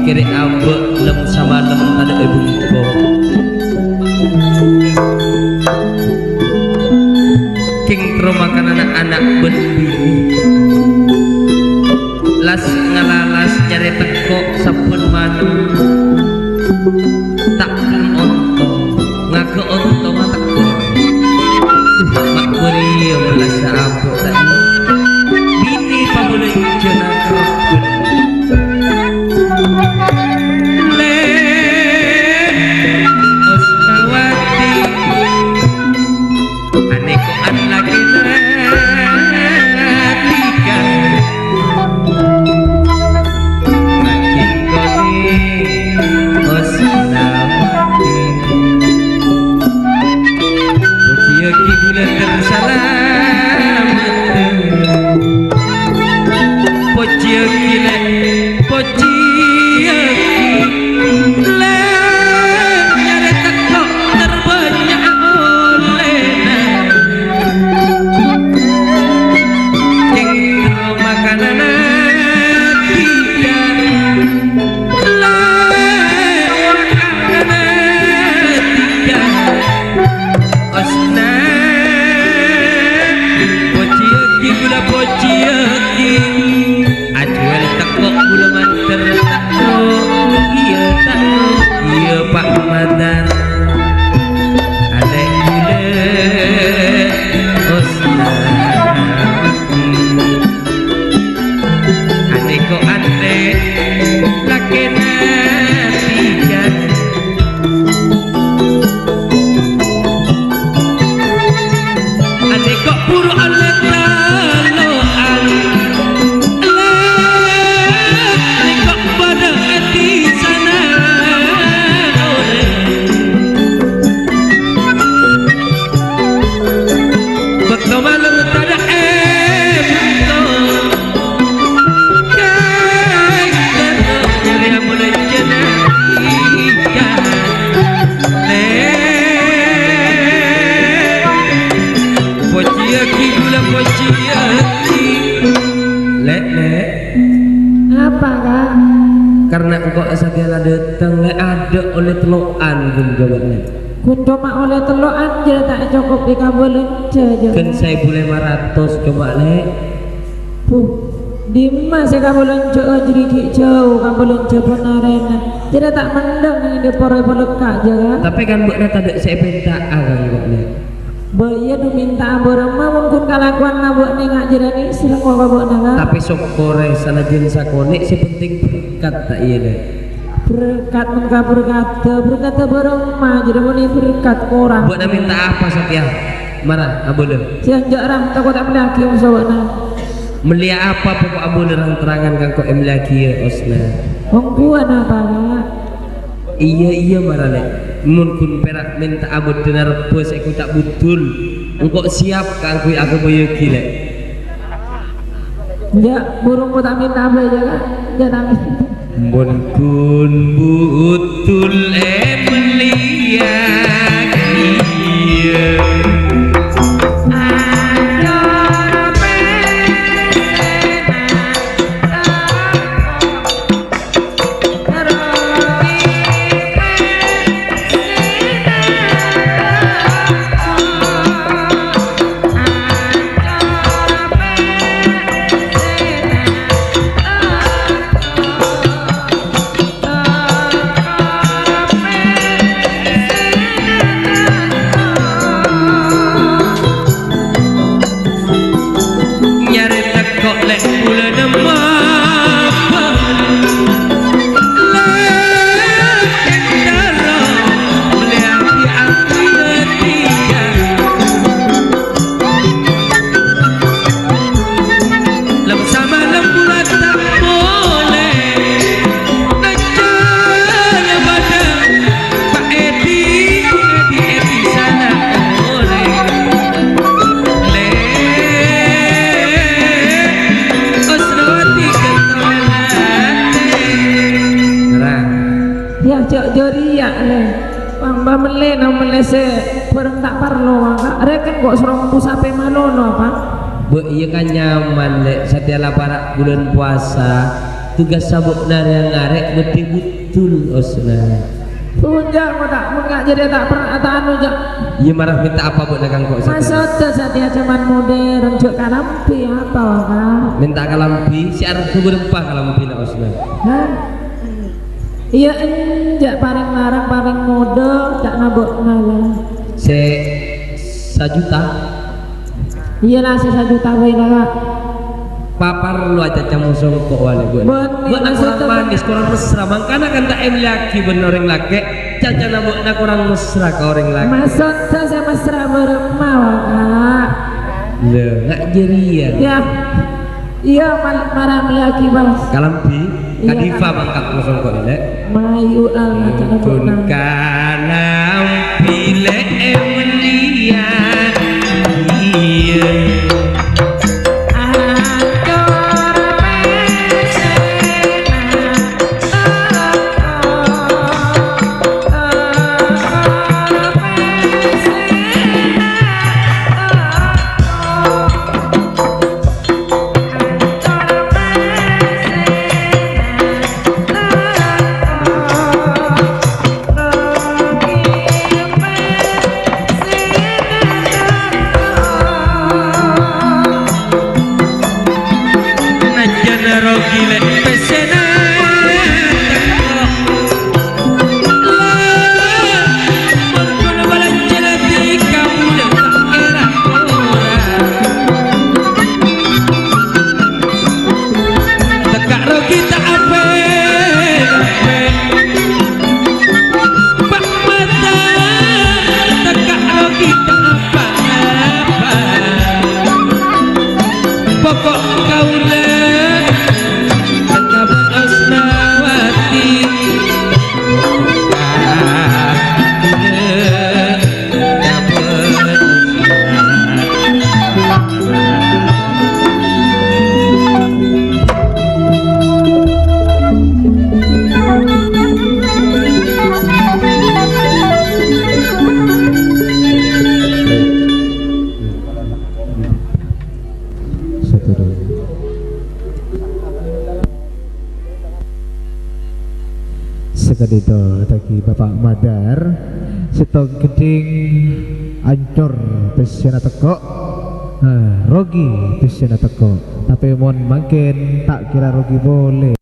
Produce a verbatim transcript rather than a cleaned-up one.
Kèrè abâ' lem-samalem tadâ' è bengko. Kèng terro makananna ana' bân binè. Las ngalalas nyarè tekko' sabbhân malem. Ta' ontong, ngaghâ ontong atekko'. Ma' bâriyâ mellas abâ' ta' binè pabulânjhâna kerrebbhân. Lè' Osnawati. Aneko'an lakèna tiga. Makin kone Osnawati. Pojiyâghi bulân tersalamet. Pojiyâghi lè', pojiyâghi lè', nyarè tekko' terbânnya' ollèna. Kèng terro makananna tiga, lè' makananna tiga. Osna, pojiyâghi bulâ pojiyâghi. Ajhuwâl tekko' bulâ mandhâr ta' tro, iyâ ta' tro, iyâ Pa' Madar. Alè' bulâ Osna. Aneko'an lè' lakèna tiga. Aneko' buru olle tello'an. Aneko' padâ è tisana orèng. Bâkto malem tadâ' è bengko. Kèng terro nyarè bulânjhâna tiga. Lè', pojiyâghi bulâ pojiyâghi. Lè', Lè'. Apa, Kak? Karena engko' satèya la dâteng, Lè', adâ' olle tello'an ghun coma, Lè'. Ghun coma olle tello'an jâ ta' cokop èkabâlânjhâ, jâ. Ghun saèbu lèma ratos coma, Lè'. Buh, dimma sè kabâlânjhâ'â jârèya ghi' jhâu kabâlânjhâ bân arèna. Jârèya ta' mendhâng neng è dâpor èpalekka', jâ, Kak. Tapè kan bâ'na tadâ' sè èpènta'a ka engko', Lè'. Bâ' iyâ, du mènta'a bârâmma, mon ghun kalakowanna bâ'na nga' jârèya nèser engko' ka bâ'na, Kak. Tapè sokkorè sanajjhân sakonè', sè penting berkat, ta' iyâ, Lè'? Berkat, mon ka berkat, berkat bârâmma, jârèya mon berkat korang. Bâ'na mènta apa satèya? Mara, abâlâ. Sè enjâ' ra, tako' ta' mellèyaghi moso bâ'na. Mellèya apa pokok abâlâ rang-terrangan ka engko' èmellèyaghi, yâ, Osna. Ongghuwân apa, Kak? Iyâ, iyâ, mara, Lè'. Mon ghun pèra' mènta abâdâna rebbhâ sè koca' budul, engko' siap kaangghuy aghâbâyyâghi, Lè'. Enjâ', burung kota minta apa ya, Kak? Enjâ' nangis. Mon ghun budul èmellèyaghi. Nyarè tekko' lè' bulâna mabâli. Lè' èntara mellèyaghi aku yâ tiga. Lem-samalem bulâ ta' molè. Nèjjhâl bâdâ Pa' Edi, Edi, Edi sana orèng. Lè', Osnawati ghântona atè. Ra. Yâ, jâ' jârèya, Lè'. Bâ' mellè, na mellè sè bârâng ta' parlo, Kak. Rèken kok srombu sapè malolo, apa? Bâ' iyâ kan nyaman, Lè'. Satèya la para' bulân puasa. Tugas sabâ'na rèya ngarè' bhâdhi butul, Osna. Pun, Jâ', mon ta', mon ta' jârèya ta' per-, ta' anu, Jâ'. Iyâ, mara mènta apa bâ'na ka engko', Satria? Maksodda satèya coma modern, jhâ' kalambhi apa, Waka? Mènta kalambhi, sè arep bârâmpa kalambhina, Osna? Hah? Iyâ, enjâ', parèng larang, parèng modâ, ca'na bâ'na, la. Sè sajuta? Iyâ, la, sè sajuta bhâi, la, Ka'. Paparlo acaca mosongko' wali, Bu. Bâ'na, maksodda korang manis, korang mesra. Mangkana kan ta' èmellèyaghi bân orèng lakè', cacana bâ'na korang mesra ka orèng lakè'. Maksodda sè mesra bârâmma, Waka? Lè, nga' jârèya. Iyâ. Iyâ, mal-, mara mellèyaghi, Bas. Kalambhi, Iyâ, Kadifa Kak. Mangkat mosongko' èlè. Mayu, la, ca'na bâ'na. Pun kalambhi lè' èmellèyaghi. Tèka' rogi ta' apa-apa. Pak Mata, tèka' rogi ta' apa-apa. Pokok kaulâ tèka' Osnawati. Sakadinto dhâggi' Bapa' Madar, sèttong ghedhing ancor pèssèna tèko', eh, rogi pèssèna tèko'. Tapè mon mangkèn ta' kèra rogi polè.